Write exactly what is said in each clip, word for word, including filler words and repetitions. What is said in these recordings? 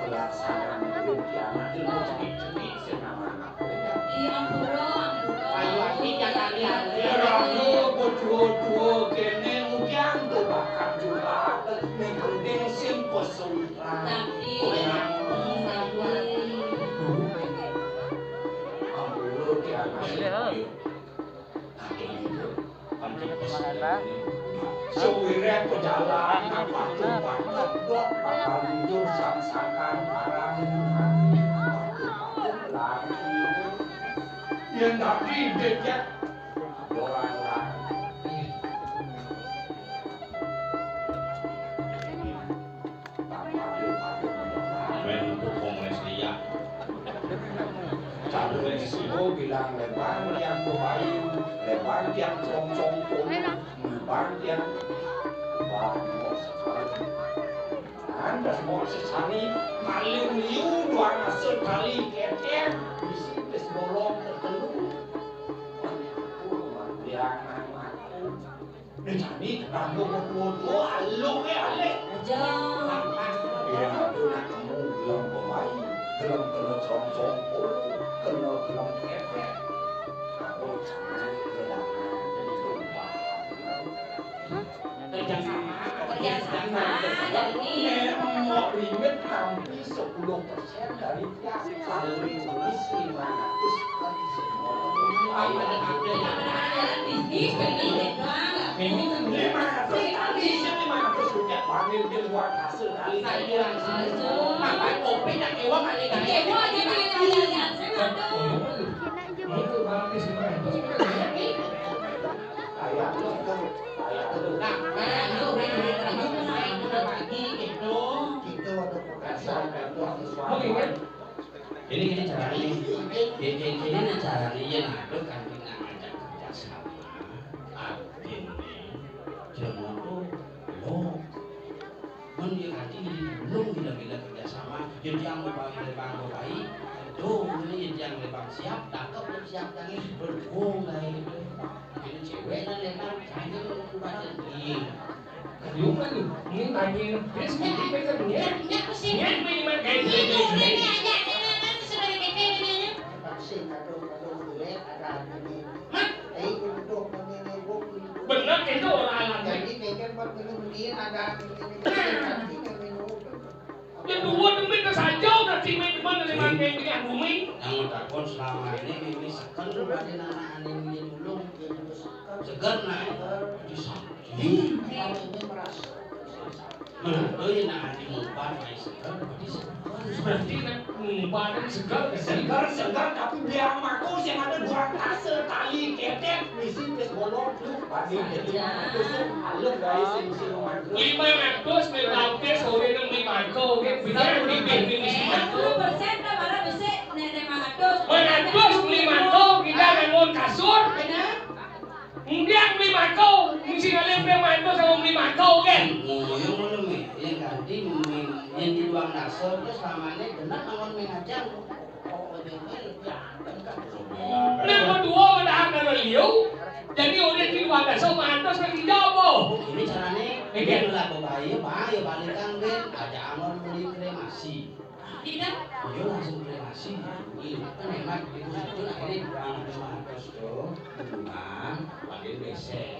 Pelaksanaan itu kiamat itu cenik-cenik sing amanah. Iya, ampura, ampura. Ayo, Ati, jangan lihat. Ya, Ratu, berdua-dua kene ujian tuh bakal juga. Yang penting sing pesutra. Tapi, tapi, ampura, kiamat. Sawireh pejalan, patung-patung, bakal mundur sangsakan, parang, patung-patung, lagi. Yen dadi becek, dolan lagi. Main untuk Kongres dia. Catur Simo bilang lebar yang kebayu, lebar yang congcong pun, lebar yang banyak sekali. Lantas mau sesani maling liu dua ngasut kali ketek, bisi pes bolong tertelu. Dia anak mati. Dadi rambut foto-foto aluk e alih. Aja. Iya, aku nak kamu gelem pemain, gelem kena serong-serong, kena gelem kepek. Aku jangan kehilangan tumpah. Kerja sama, kerja sama, jadi. Nek mau limit hampir sepuluh persen dari tiap tahun, lima ratus. Ini, ini caranya. Ini, ini, ini caranya. Iya, nah, itu kan kita ngajak kerja sama. Artinya, jangan tuh lo. Mun dia nanti ini belum bila-bila kerja sama, jadi yang mau bagi dari bang bayi, tuh ini jadi yang dari bang siap, tangkap dan siap lagi, berhubung lah itu. Ini cewek dan lebar, saya mau baca. Iya. Kaliuman ni, ni tanya, dia sendiri mereka ni. Dia, dia pusing. Dia main main. Ini udah ni aja, ni memang sudah dikepek ni. Vaksin atau atau boleh ada ni. Hah? Eh, untuk ni ni. Benar itu orang alam ni. Jadi mereka buat ni ni ada ni ni. Yang dua demi kesaja udah timit mana lima keng dengan bumi. Yang takon selama ini ini seken pada anak-anak ini dulu. Segar naik. Bisa. Nah, oh iya, nah, di Mumpan, naik segar, berarti segar. Berarti nak Mumpan segar, segar, segar, tapi biar maku yang ada dua kase tali ketek, bisi pes bolong, tuh, padi, jadi, tusuk, alur, guys, yang bisi romantis. Lima ratus, lima ratus, sore nang lima ratus, oke, bisa, oke, bisa, bisa. Lima puluh persen tambah bisa, nek lima ratus. Lima ratus, lima ratus, kita bangun kasur. Benar. Mbiang beli mako, mesti ngalih mbiang mantu sama beli mako, kan? Ngoyo ngono, Mi. Yang ganti, Mi. Yang di luar nasor, terus lamane bener, namun mengajang. Yang kedua, udah ada liu. Jadi, udah di luar nasor, mantu sama hijau, apa? Ini caranya, ini adalah bahaya, bahaya, balikan, kan? Aja angon beli kremasi. Tidak. Iya, langsung kremasi. Iya, kan hemat, itu satu, akhirnya, mantu, mantu, tuh, bukan, pakai besek.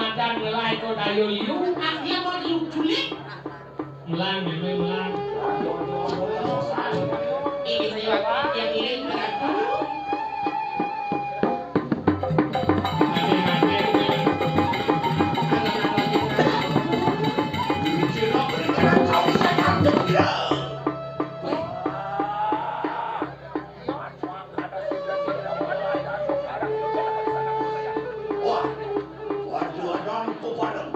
madan ngelai ko dayo liu. Ah, iya mau liu culik. Mulang, meme mulang. Ini saya yang ini berapa? Wah, waduh, ada angko padang.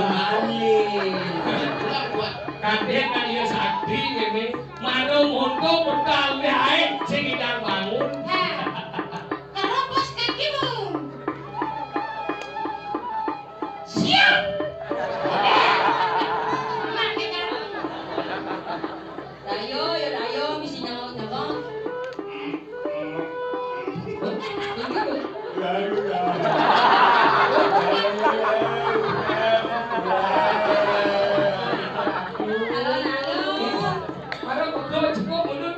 Amin. Kadek kan ya sakti ini. Marung untuk betal ae sing kita bangun. Heh. Keropos kakimu. Siap. Mati kamu. Ayo, ya ayo, misi nyawang-nyawang. Alon-alon. Para pedo cukup mundur.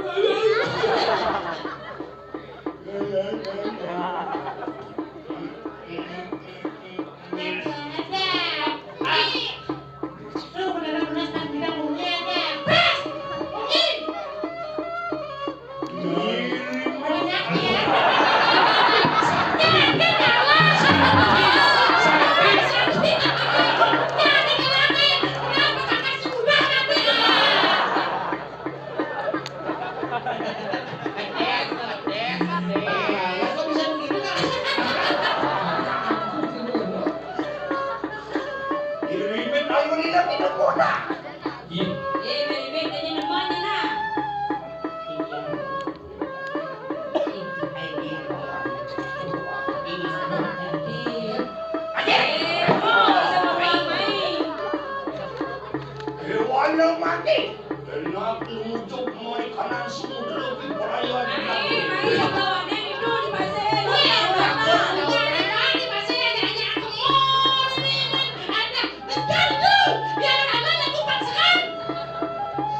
Lu beneran bener pas bilang mulutnya aja. Bas! Ih! Banyak ya. Jangan kenal. Jangan dikenalin. Kenapa kakak sih udah mati? Kok bisa begitu, Kak? Dirimin ayo ini lagi kuda. Iya. Eh, bebek, jadi namanya, nah. Iya. Itu, eh, dia. Ini sama jadi. Aja. Eh, oh, sama Bang Mai. Eh, wala mati. Enak lu ngucuk mau di kanan semudra di perayaan. Mai, Mai, sama Nek itu di pasir. Wah, wah, wah, wah, di pasir, hanya aku. Oh, ini, ini. Ada. Bentar tuh, biar aman aku paksakan.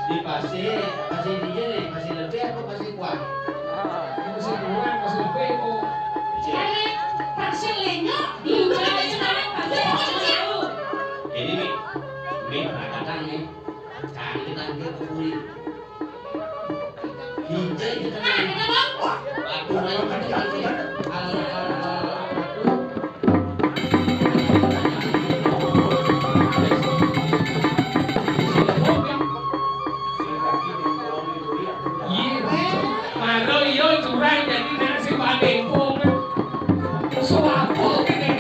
Di pasir, pasir dia nih, pasir lebih apa pasir kuat? Pasir kuat, pasir lebih, kok. Sekarang pasir lenyok, di mana sekarang pasir lenyok? Ini nih, nih, katakan nih, cari kita dia keburi. Karo iya curang jadi nasi paling pung. Suwaku kene.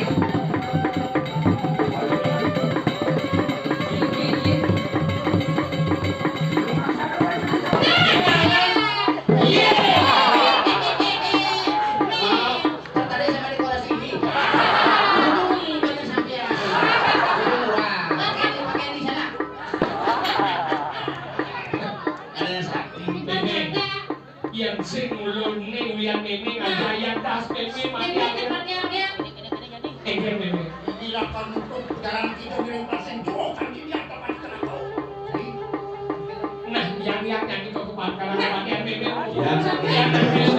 Tadi sama di koras ini. Untung banyak sampean. Untung murah. Pakaian, pakaian di sana. Ada yang sakti. Yang sing ulun ni uyan ini ngajak yang tas ini mati. Ini tempatnya dia. Enggak, Meme. Inilah penutup jalan kita di Pasir Jauh, kan ini ada tempat tertentu. Nah, yang, yang, yang itu kebakaran, pakaian Meme. Yang, yang, yang,